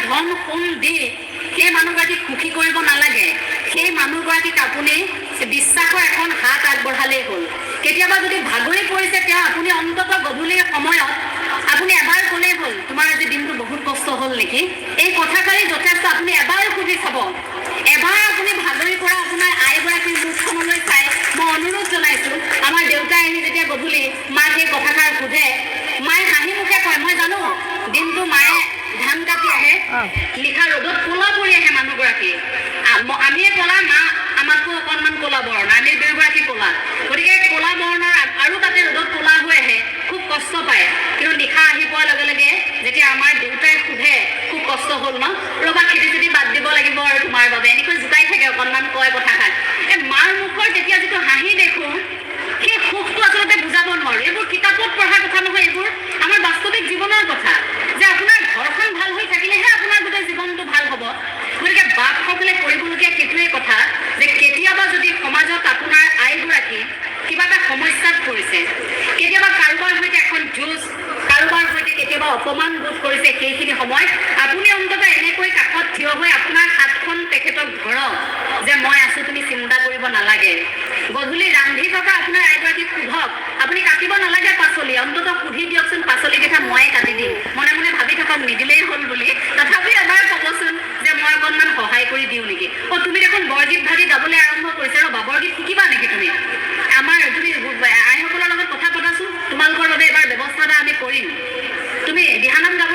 ধন সোণ দি সেই মানুহগৰাকীক সুখী কৰিব নালাগে। সেই মানুহগৰাকীক আপুনি বিশ্বাসৰ এখন হাত আগবঢ়ালেই হ'ল। কেতিয়াবা যদি ভাগৰি পৰিছে তেওঁ, আপুনি অন্ততঃ গধূলিৰ সময়ত আপুনি এবাৰ ক'লেই হ'ল, তোমাৰ আজি দিনটো বহুত কষ্ট হ'ল নেকি? এই কথাষাৰি যথেষ্ট। আপুনি এবাৰ সুধি চাব। এবাৰ আপুনি ভাগৰি পৰা আপোনাৰ আইগৰাকীৰ মুখখনলৈ চাই মই অনুৰোধ জনাইছোঁ। আমাৰ দেউতাই আহি যেতিয়া গধূলি মাক এই কথাষাৰ সোধে, মায়ে হাঁহি মুখে কয়, মই জানো দিনটো মায়ে ধান কাটি আহে, নিশা ৰ'দত ক'লা পৰি আহে মানুহগৰাকী। আমিয়ে ক'লা, মা আমাতকৈ অকণমান ক'লা বৰণ, আমি দুয়োগৰাকী ক'লা। গতিকে ক'লা বৰণৰ আৰু তাতে ৰ'দত ক'লা হৈ আহে, খুব কষ্ট পায়। কিন্তু নিশা আহি পোৱাৰ লগে লগে যেতিয়া আমাৰ দেউতাই সোধে, খুব কষ্ট হ'ল ন? ৰ'বা, খেতি চেতি বাদ দিব লাগিব আৰু তোমাৰ বাবে, এনেকৈ জোকাই থাকে, অকণমান কয় কথাষাৰ। এই মাৰ মুখৰ তেতিয়া যিটো হাঁহি দেখোঁ, সেই সুখটো আচলতে বুজাব নোৱাৰোঁ। এইবোৰ কিতাপত পঢ়া কথা নহয়, এইবোৰ আমাৰ বাস্তৱিক জীৱনৰ কথা যে আপোনাৰ ঘৰখন ভাল হৈ থাকিলেহে আপোনাৰ গোটেই জীৱনটো ভাল হ'ব। গতিকে বাপসকলে কৰিবলগীয়া সেইটোৱে কথা যে কেতিয়াবা যদি সমাজত আপোনাৰ আইগৰাকী কিবা এটা সমস্যাত পৰিছে, কেতিয়াবা কাৰোবাৰ সৈতে এখন যুঁজ, কাৰোবাৰ সৈতে কেতিয়াবা অপমান বোধ কৰিছে, সেইখিনি সময়ত আপুনি অন্ততঃ এনেকৈ কাষত থিয় হৈ আপোনাৰ হাতখন তেখেতক ধৰক যে মই আছো, তুমি চিন্তা কৰিব নালাগে। গধূলি ৰান্ধি থকা আপোনাৰ আইগৰাকীক সোধক, আপুনি কাটিব নালাগে পাচলি, অন্ততঃ সুধি দিয়কচোন পাচলিকেইটা ময়ে কাটি দিম। মনে মনে ভাবি থাকক নিদিলেই হ'ল বুলি, তথাপি এবাৰ ক'বচোন যে মই অকণমান সহায় কৰি দিওঁ নেকি। অ' তুমি দেখোন বৰগীত ভাগি গাবলৈ আৰম্ভ কৰিছা, ৰ'বা, বৰগীত শিকিবা নেকি তুমি? আমাৰ তুমি আইসকলৰ লগত কথা পতাচোন, তোমালোকৰ বাবে এবাৰ ব্যৱস্থা এটা আমি কৰিম। তুমি দিহানাম গাবলৈ